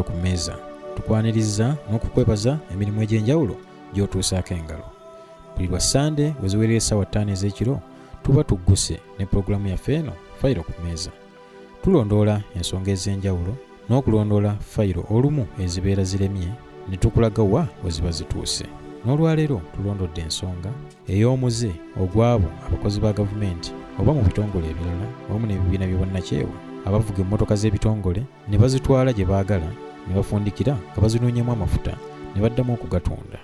Ku mmeeza tukwaniriza n'okukwebaza emirimu egy'enjawulo gy'otuusaako engalo. Buli lwa Ssande we ziwerera essaawa 5 ez'ekiro tuba tugguse ne pulogulaamu yaffe eno Fayiro ku mmeeza. Tulondoola ensonga ez'enjawulo n'okulondoola fayiro olumu ezibeera ziremye ne tukulaga wa we ziba zituuse. N'olwaleero tulondodde ensonga ey'omuze ogw'abo abakozi ba gavumenti oba mu bitongole ebirala wamu n'ebibiina by'obwannakyewa abavuga emmotoka z'ebitongole ne bazitwala gye baagala ne bafundikira nga bazinoonyemu amafuta ne baddamu okugatunda.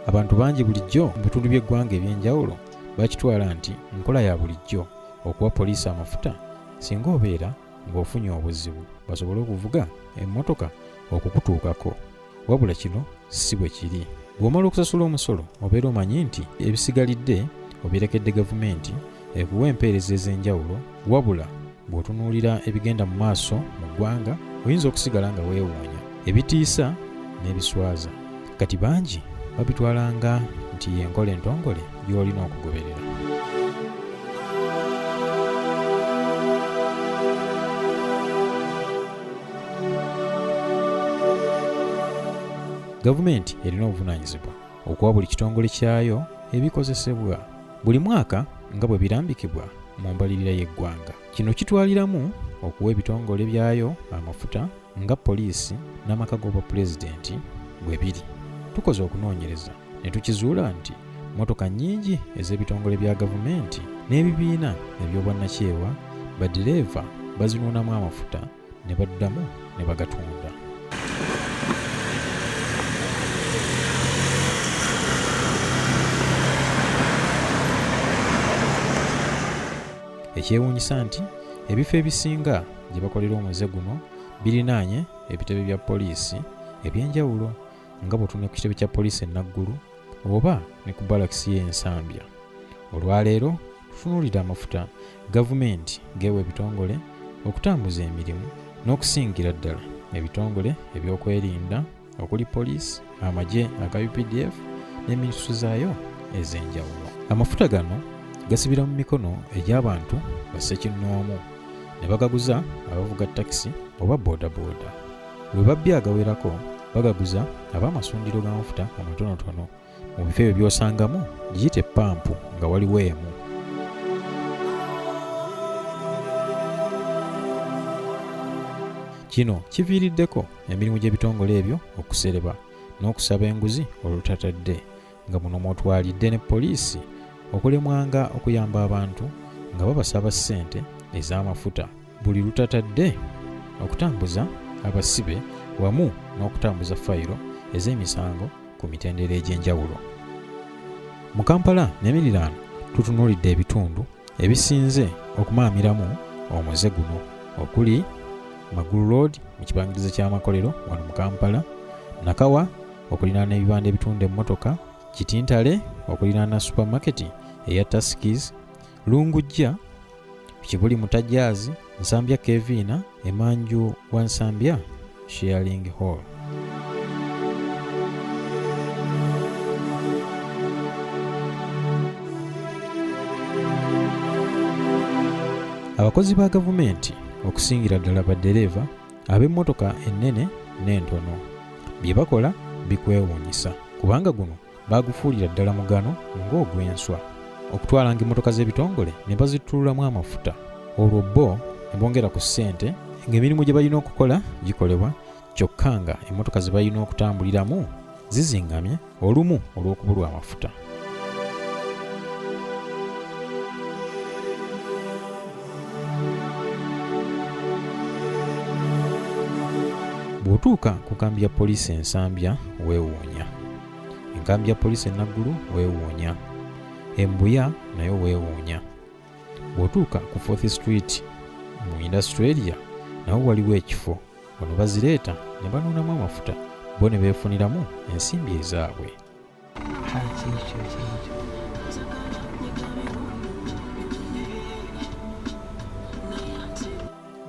Abantu bangi bulijjo mu bitundu by'eggwanga eby'enjawulo bakitwala nti nkola ya bulijjo okuwa poliisi amafuta singa obeera ng'ofunye obuzibu basobole okuvuga emmotoka okukutuukako. Wabula kino si bwe kiri. Bw'omala okusasula omusolo obeera omanyi nti ebisigalidde obirekedde gavumenti ekuwa empeereza ez'enjawulo, wabula bw'otunuulira ebigenda mu maaso mu ggwanga oyinza okusigala nga weewuunya ebitiisa n'ebiswaza. Kati bangi babitwala nga nti y'enkola entongole gy'olina okugoberera. Gavumenti erina obuvunaanyizibwa okuwa buli kitongole kyayo ebikozesebwa buli mwaka nga bwe birambikibwa mu mbalirira y'eggwanga. Kino kitwaliramu okuwa ebitongole byayo amafuta nga poliisi n'amaka g'obwapulezidenti bwe biri. Tukoze okunoonyereza ne tukizuula nti mmotoka nnyingi ez'ebitongole bya gavumenti n'ebibiina eby'obwannakyewa baddereeva bazinuunamu amafuta ne baddamu ne bagatunda. Ekyewuunyisa nti ebifo ebisinga gye bakolera omuze guno birinaanye ebitebe bya poliisi eby'enjawulo nga bw'otunula ku kitebe kya poliisi e Naggulu oba ne ku balakisi y'e Nsambya. Olwaleero tutunuulidde amafuta gavumenti g'ewa ebitongole okutambuza emirimu n'okusingira ddala ebitongole ebyokwerinda okuli poliisi, amagye aga UPDF n'eminisitule zaayo ez'enjawulo. Amafuta gano gasibira mu mikono egy'abantu bassekinnoomu ne bagaguza abavuga takisi oba boodabooda. Lwe babbye agawerako bagaguza ab'amasundiro g'amafuta amatonotono. Mu bifo ebyo by'osangamu giyite pampu nga waliwo emu. Kino kiviiriddeko emirimu gy'ebitongole ebyo okusereba n'okusaba enguzi olutatadde nga muno mw'otwalidde ne poliisi okulemwanga okuyamba abantu nga babasaba ssente ez'amafuta buli lutatadde okutambuza abasibe wamu n'okutambuza fayiro ez'emisango ku mitendera egy'enjawulo. Mu Kampala n'emiriraano tutunuulidde ebitundu ebisinze okumaamiramu omuze guno okuli Magulu Road mu kibangirizi ky'amakolero wano mu Kampala, Nakawa okuliraana ebibanda ebitunda emmotoka, Kitintale okuliraana supamaketi eya Tuskys, Lungujja, Kibuli Mutajaazi, Nsambya Keviina, emanju wa Nsambya Sharing Hall. Abakozi ba gavumenti okusingira ddala baddereeva ab'emmotoka ennene n'entono bye bakola bikwewuunyisa kubanga guno baagufuulira ddala mugano ng'ogw'enswa okutwalanga emmotoka z'ebitongole ne bazittululamu amafuta olwo bo ne bongera ku ssente ng'emirimu gye balina okukola gikolebwa kyokka nga emmotoka ze balina okutambuliramu zizingamye olumu olw'okubulwa amafuta. Bw'otuuka ku nkambi ya poliisi e Nsambya weewuunya. Enkambi ya poliisi e Naggulu weewuunya. E Mbuya nayo weewuunya. Bw'otuuka ku Fourth Street mu Industrial Area nawo waliwo ekifo wano bazireeta ne banuunamu amafuta bo ne beefuniramu ensimbi ezaabwe.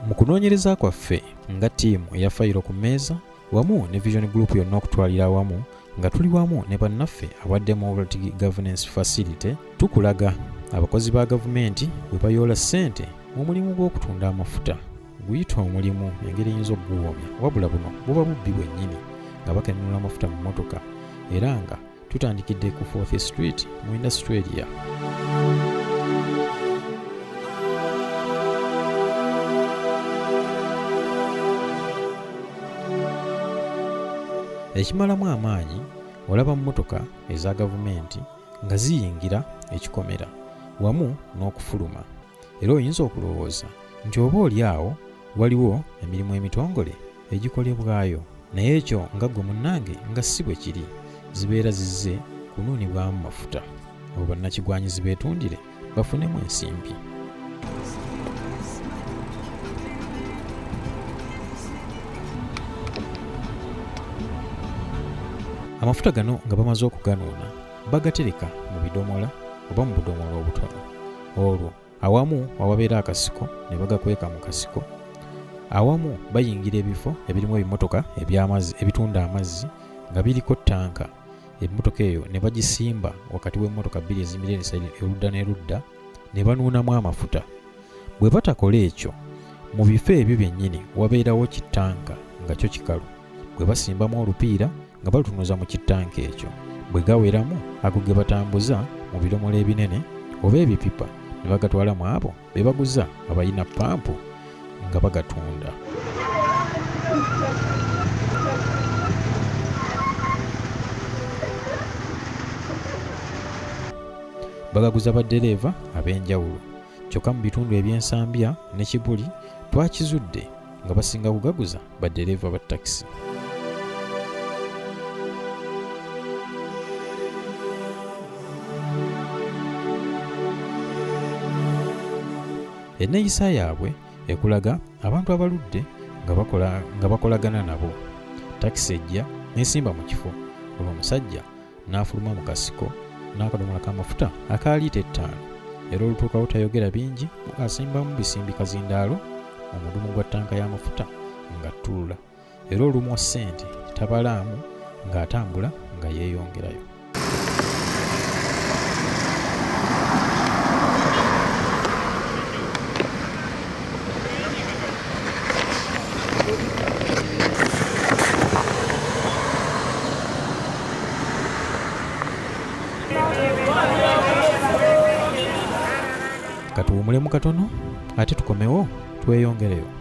Mu kunoonyereza kwaffe nga ttiimu eya fayiro ku mmeeza wamu ne Vision Group yonna okutwalira awamu nga tuli wamu ne bannaffe aba Democratic Governance Facility tukulaga abakozi ba gavumenti bwe bayoola ssente mu mulimu gw'okutunda amafuta. Guyite omulimu engeri eyinza okuguwoomya, wabula buno buba bubbi bwennyini nga bakenunula amafuta mu mmotoka era nga tutandikidde ku 4th Street mu Industrial Area. Ekimalamu amaanyi olaba mmotoka eza gavumenti nga ziyingira ekikomera wamu n'okufuluma era oyinza okulowooza nti oba oli awo waliwo emirimu emitongole egikolebwayo naye ekyo nga ggwe munnange nga si bwe kiri zibeera zizze kunuunibwamu mafuta abo bannakigwanyizi beetundire bafunemu ensimbi. Amafuta gano nga bamaze okuganuuna bagatereka mu bidomola oba mu budomola obutono olwo awamu awabeera akasiko ne bagakweka mu kasiko awamu bayingira ebifo ebirimu ebimotoka eby'amazzi ebitunda amazzi nga biriko ttanka emmotoka eyo ne bagisimba wakati w'emmotoka bbiri ezimirira erudda n'erudda ne banuunamu amafuta. Bwe batakola ekyo, mu bifo ebyo byennyini wabeerawo kittanka nga kyo kikalu. Bwe basimbamu olupiira nga balutunuza mu kittanka ekyo, bwe gaweramu ago ge batambuza mu bidomola ebinene oba ebipipa ne bagatwala mu abo be baguza abalina ppampu nga bagatunda. Bagaguza baddereeva ab'enjawulo kyokka mu bitundu eby'Ensambya ne Kibuli twakizudde nga basinga kugaguza baddereeva ba takisi. Enneeyisa yaabwe ekulaga abantu abaludde nga bakola nga bakolagana nabo. Takisi ejja n'esimba mu kifo olwo omusajja n'afuluma mu kasiko n'akadomola k'amafuta aka liita ettaano era olutuukawo tayogera bingi asimbamu bisimbi kazindaalo mu mudumu gwa ttanka y'amafuta ng'attulula era olumwa ssente tabalaamu ng'atambula nga yeeyongerayo. Katuwumulemu katono ate tukomewo tweyongereyo.